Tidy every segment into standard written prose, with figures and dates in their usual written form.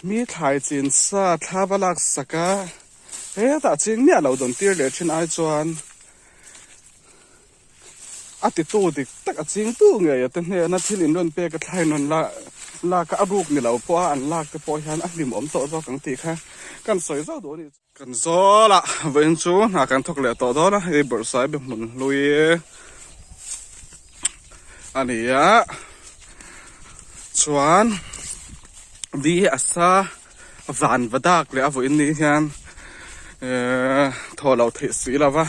Mi thlai chin sa thla va lak sak a, hetah ching miah lo dawn tir leh thin ai chuan a titu dik tak a chingtu ngei a te hnena thil in rawn pek a thlai rawn la lak a a ruk ni lo pawh a an lak te pawh hian a hlim awm tawh zawk ang tih kha kan sawi zauh duh a ni. Kan zawl a, vawiin chu hna kan thawk leh tawh dawn a, hei bawrhsaibe hmun hlui a ni a, chuan di a sa van va dak leh a vawiin ni hian ehh thaw loh theih si lo va,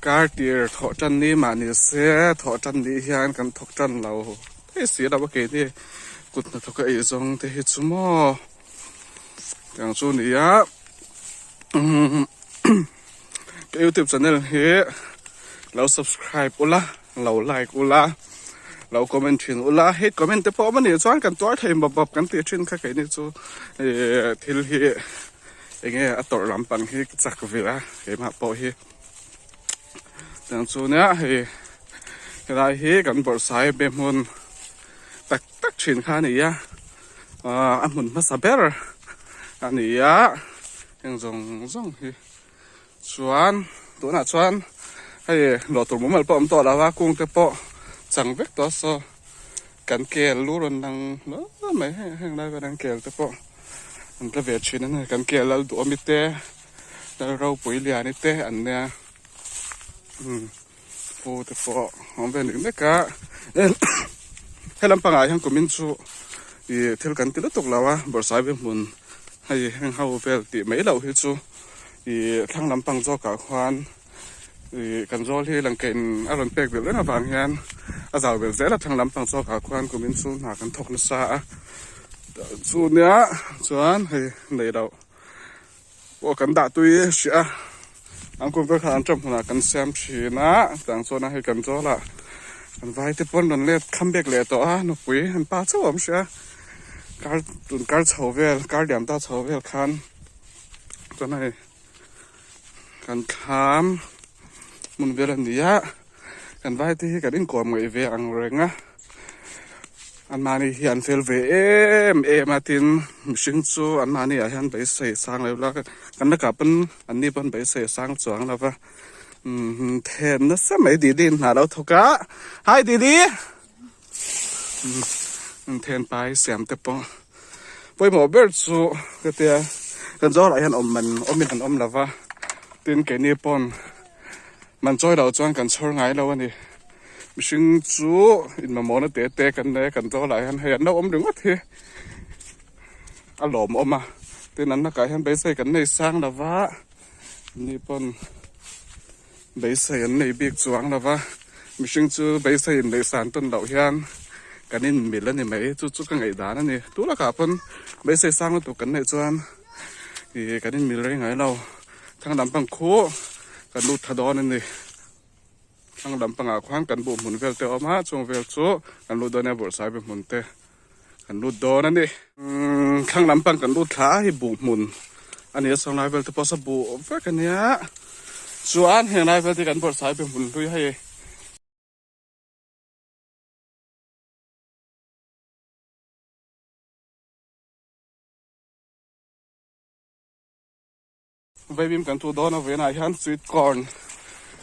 kar tir thawh tan ni mah ni se thawh tan ni hian kan thawk tan lo thei si lo a keini kut hnathawk a ei zawng te hi chu maw. Tiang chu ni a ka youtube channel hi lo subscribe ula lo like ula lo comment thin ula hei comment te pawh awm anih chuan kan tuar thei bawp bawp kan tih thin kha keini chu ihh thil hi enge a tawrh lampang hi ka chak ve a keimah pawh hi tiang chu nia hei helai hi kan bawrhsai be hmun tak tak thin kha a ni a. Ahh a hmun hmasa ber a ni a heng zawng zawng hi chuan tunah chuan hei luah tur mumal pawh a awm tawh lo a kung te pawh chang vek tawh a saw kan kel lu rawn lang hlauh mai heng heng lai vel an kel te pawh an tla ve thin a ni kan kel lal duhawmi te lal ropui liani te an nia umm. Pu te pawh a awm ve nek nek a he lampangah hian kumin chu ih thil kan ti lutuk lo a bawrhsaive hmun hei heng ho vel tih mai loh hi chu ih thlang lampang zawkah khuan ih kan zawl hi langkein a rawn pek belh reng avang hian a zau belh zel a thlang lampang zawkah khuan kumin chu hna kan thawk nasa a chu nia chuan hei neih loh. Pawh kan dah tui hrih a an kum vel khan an ṭawm hmunah kan siam ṭhin a chutiang chuan a hei kan zawl ah an vai te pawn rawn let kham bek leh tawh a nupui an pa chauh a awm hrih a kar tun kar chho vel kar liam ta chho vel khan chuan hei kan thlam hmun vel a ni a. Kan vai te hi kan inkawm ngaih ve ang reng a, anmahni hi an fel ve em em a tin mihring chu anmahni ah hian beisei sang lo la kan lakah pawn anni pawn beisei sang chuang lo va umm then nasa mai Didi in hna lo thawk a hi Didi umm then pai siam te pawh pawimawh ber chu ka tia kan zawrah hian awm man awmin an awm lo va tin keini pawn. Man chawi loh chuan kan chhawr ngai lo a ni. Mihring chu inmamawhna te te kan nei a, kan zawl ah hian hei an lo awm ringawt hi a lawmawm a. Tin an lakah hian beisei kan nei sang lo va, ni pawn beisei an nei bik chuang lo va. Mihring chu beisei in neihsan tawn loh hian kan inmil a ni mai, chu chu ka ngaihdan a ni. Tu lakah pawn beisei sang lutuk kan neih chuan ih kan inmil rei ngai lo. Thlang lampang khu kan lut tha dawn a ni. Thlang lampangah khuan kan buh hmun vel te a awm a, chung vel chu kan lut dawn a bawrhsaibe hmun te kan lut dawn a ni. Umm thlang lampang kan lut thla a hi buh hmun a ni a, sawn lai vel te pawh saw buh vek a nia. Chuan heng lai vel te hi kan bawrhsaibe hmun hlui hei. Vaibim kan tuh dawn a vawiinah hian sweet corn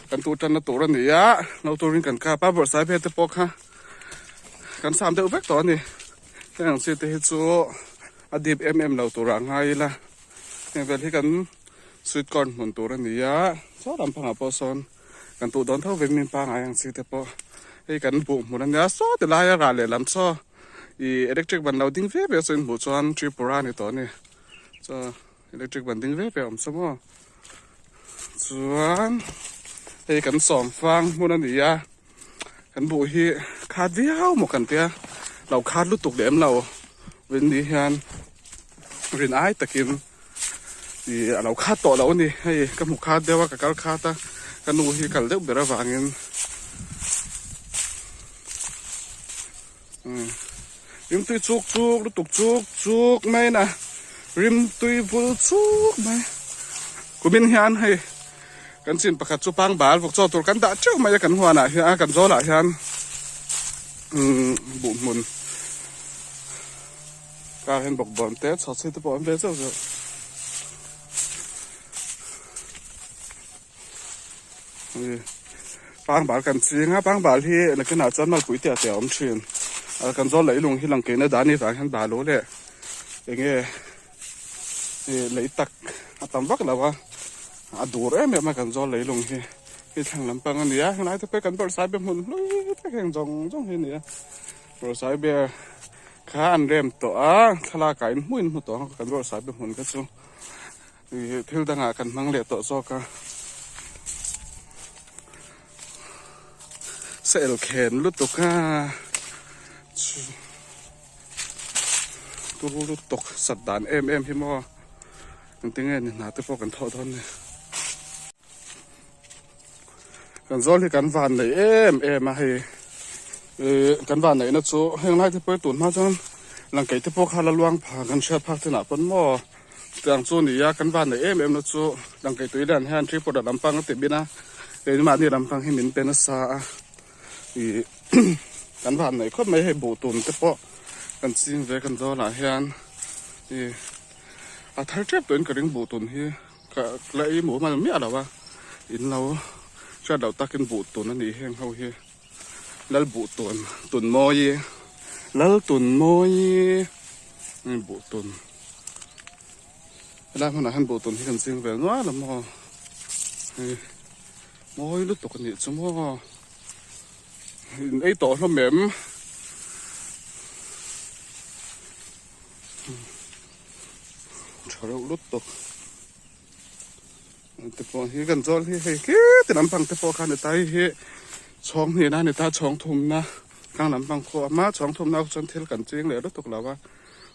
kan tuh tanna tur a ni a no turin kan kap a bawrhsai vel te pawh kha kan sam deuh vek tawh a ni heng ang chi te hi chu a dip em em lo turah ngai ila heng vel hi kan sweet corn hmun tur a ni a saw lampangah pawh sawn kan tuh dawn tho vaibim pangai ang chi te pawh hei kan buh hmun a nia saw ti laia rah lehlam saw ih electric ban lo ding ve ve chu in hmuh chuan Tripura a ni tawh a ni chaw. Electric ban ding ve ve a awm sa maw chuan hei kan sawm fang hmun a ni a kan buh hi khat viau maw kan tia lo khat lutuk lem lo rin ni hian rin ai takin ih a lo khat tawh lo a ni hei ka hmu khat deuh a ka kal khat a ka nu hi kal deuh ber avangin Rimtui chuk chuk lutuk chuk chuk mai na rimtui vul chuk mai kumin hian hei kan chin pakhat chu pang bal vawk chaw tur kan dah teuh mai a kan huan ah hian kan zawl ah hian umm buh hmun. Car hian bawkbawn te chhawchhe te pawh an ve zeuh zeuh. Pangbal kan ching a, pangbal hi nakinah chuan malpui te a te a awm thin. Kan zawl lei lung hi lang keina dan ni vang hian balu leh eng nge lei tak a tam vak lo a, a dur em em a kan zawl lei lung hi. Hei thlang lampang a ni a, helai te pawh hi kan bawrhsai be hmun hlui tak heng zawng zawng hi a ni a. Bawrhsai be kha an rem tawh a, thlalak ah in hmuh in hmu tawh ang kan bawrhsai be hmun kha chu. Ih thil dangah kan hmang leh tawh zawk a sel khen lutuk a chu turu lutuk sat dan em em hi maw engtin nge ni hna te pawh kan thawh dawn ni kan zawl hi kan van nei em em a hei ih kan van neihna chu heng lai te pawh hi tun hma chuan langkaih te pawh kha la luang phah kan hriat phak chinah pawn maw. Chutiang chu ni a, kan van neih em em na chu Dangkei tui lian hian tripod a lampang a ti bin a, keimahni lampang hi min pe nasa a, ih kan van neih khawp mai hei buh tun te pawh kan ching ve kan zawlah hian ih a thar tep tawhin ka ring buh tun hi ka la ei mumal miah lo a, in lo hriat loh takin buh tun a nih heng ho hi Lal buh tun tun mawi Lal tun mawi buh tun. Helai hmunah hian buh tun hi kan ching vel nual a maw hei mawi lutuk a nih chu maw in ei tawh hlawm em tha reuh lutuk te pawh hi kan zawl hi hei khi ti lampang te pawh kha ni ta hei hi chhawng hnihna a ni ta chhawng thumna tlang lampang khu a awm a chhawng thumna chuan thil kan ching leh lutuk lo a.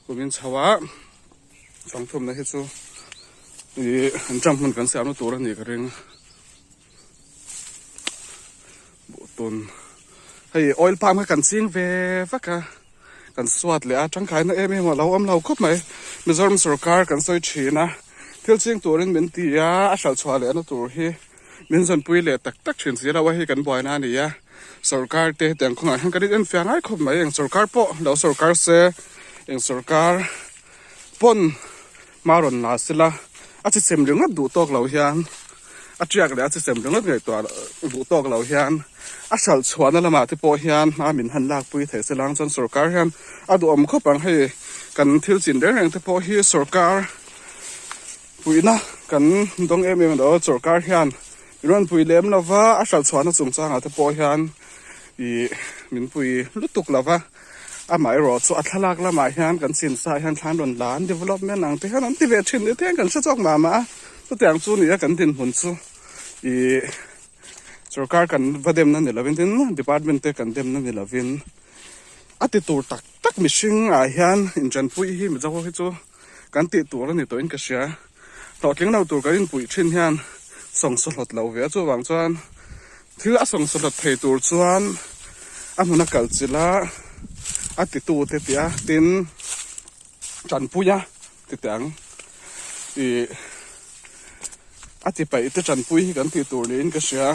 Kum in chho a, chawngthumna hi chu ih an ṭam hmun kan siamna tur a nih ka ring. Buhtun hei oil palm kha kan ching ve vak a, kan suat leh a tangkaina em em a lo awm lo khawp mai. Mizoram sorkar kan sawi thin a, thil ching turin min ti a, a hralh chhuah lehna tur hi min zawnpui leh tak tak thin si lo a, hei kan buaina a ni a. Sorkar te hetiang kawngah hian kan in enfiah ngai khawp mai, eng sorkar pawh lo sorkar se, eng sorkar pawn hma rawn la sela a chi chem ringawt duh tawk lo hian a tiak leh a chi chem ringawt ngaihtuah duh tawk lo hian a hralh chhuahna lamah te pawh hian hma min han lakpui thei se lang chuan sorkar hian a duhawm khawp ang hei kan thil chin reng reng te pawh hi sorkar puihna kan dawng em em lo sorkar hian min rawn pui lem lo va a hralh chhuahna chungchangah te pawh hian ih min pui lutuk lo va amaherawh chu a thlalak lamah hian kan chin sa hian thlan rawn la an development ang te hian an ti ve thin ni te hian kan hre chawk mah mah a chutiang chu nia kan dinhmun chu ih sorkar kan va demna ni lovin tin department te kan demna ni lovin a ti tur tak tak mihring ah hian intanpui hi mizo ho hi chu. Kan tih tur a ni tawhin ka hria. Hlawhtling lo tur kan inpuih thin hian sawngsaw hlawt lo ve a, chuvang chuan thil a sawngsaw hlawt thei tur chuan a hmun a kal chilh a, a titu te tih a, tin tanpui a ti teh ang. Ih a ti paih te tanpui hi kan tih tur niin ka hria.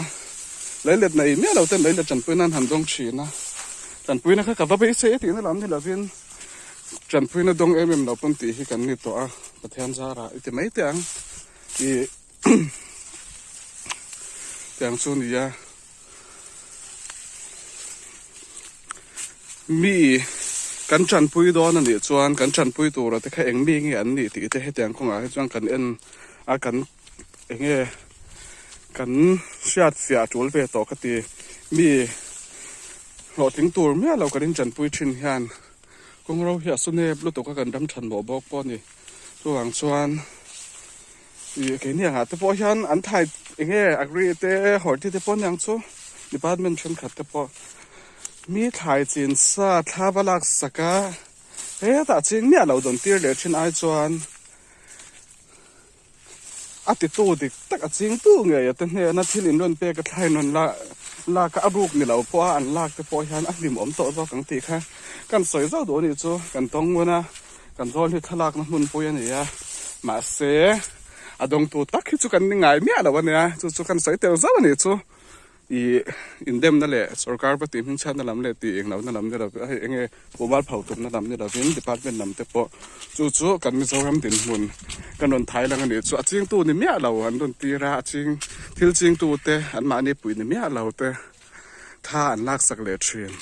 Leilet nei miah lo ten leilet tanpui nan han dawng thin a, tanpuina kha ka va beisei e tihna lam ni lovin. Tanpuina dawng em em lo pawn tih hi kan ni tawh a, Pathian zarah i ti mai teh ang ih tiang chu ni a. Mi kan tanpui dawn a nih chuan kan tanpui tura te kha eng mi nge an nih tih te hetiang kawngah hi chuan kan en a kan eng nge kan hriat fiah tul ve tawh ka ti. Mi hlawhtling tur miah lo kan intanpui thin hian kawng ro hi a su nep lutuk a kan ram than mawh bawk pawh a ni. Chuvang chuan ih keini angah te pawh hian an thai eng nge agri te horti te pawh aniang chu department thenkhat te pawh mi thlai chin sa thla va lak sak a hetah ching miah lo dawn tir leh thin ai chuan. A titu dik tak a chingtu ngei a te hnena thil in rawn pek a thlai rawn la lak a a ruk ni lo pawh a an lak te pawh hian a hlim awm tawh zawk ang tih kha kan sawi zauh duh a nih chu kan tawng ngun a kan zawl hi thlalakna hmunpui a ni a mahse a dawngtu tak hi chu kan ni ngai miah lo a nia chu chu kan sawi tel zauh a nih chu. Ih indemna leh sorkar va tih hmingchhiatna lam leh tih englohna lam ni lovin hei enge pumal pho tumna lam ni lovin department lam te pawh chu chu kan Mizoram dinhmun kan rawn thai lang a nih chu a chingtu ni miah lo an rawn tir a a ching thil chingtu te an mahni pui ni miah lo te tha an laksak leh thin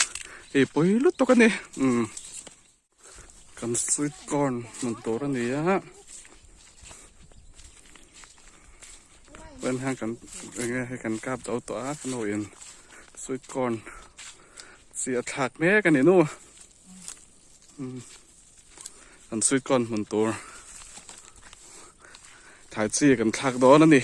hei pawi lutuk a ni umm. Kan sweet corn hmun tur a ni a chuan hian kan enge hei kan kap zo tawh a ka nu in sweet corn chi a thlak mek a ni nu kan sweet corn hmun tur thlai chi kan thlak dawn a ni.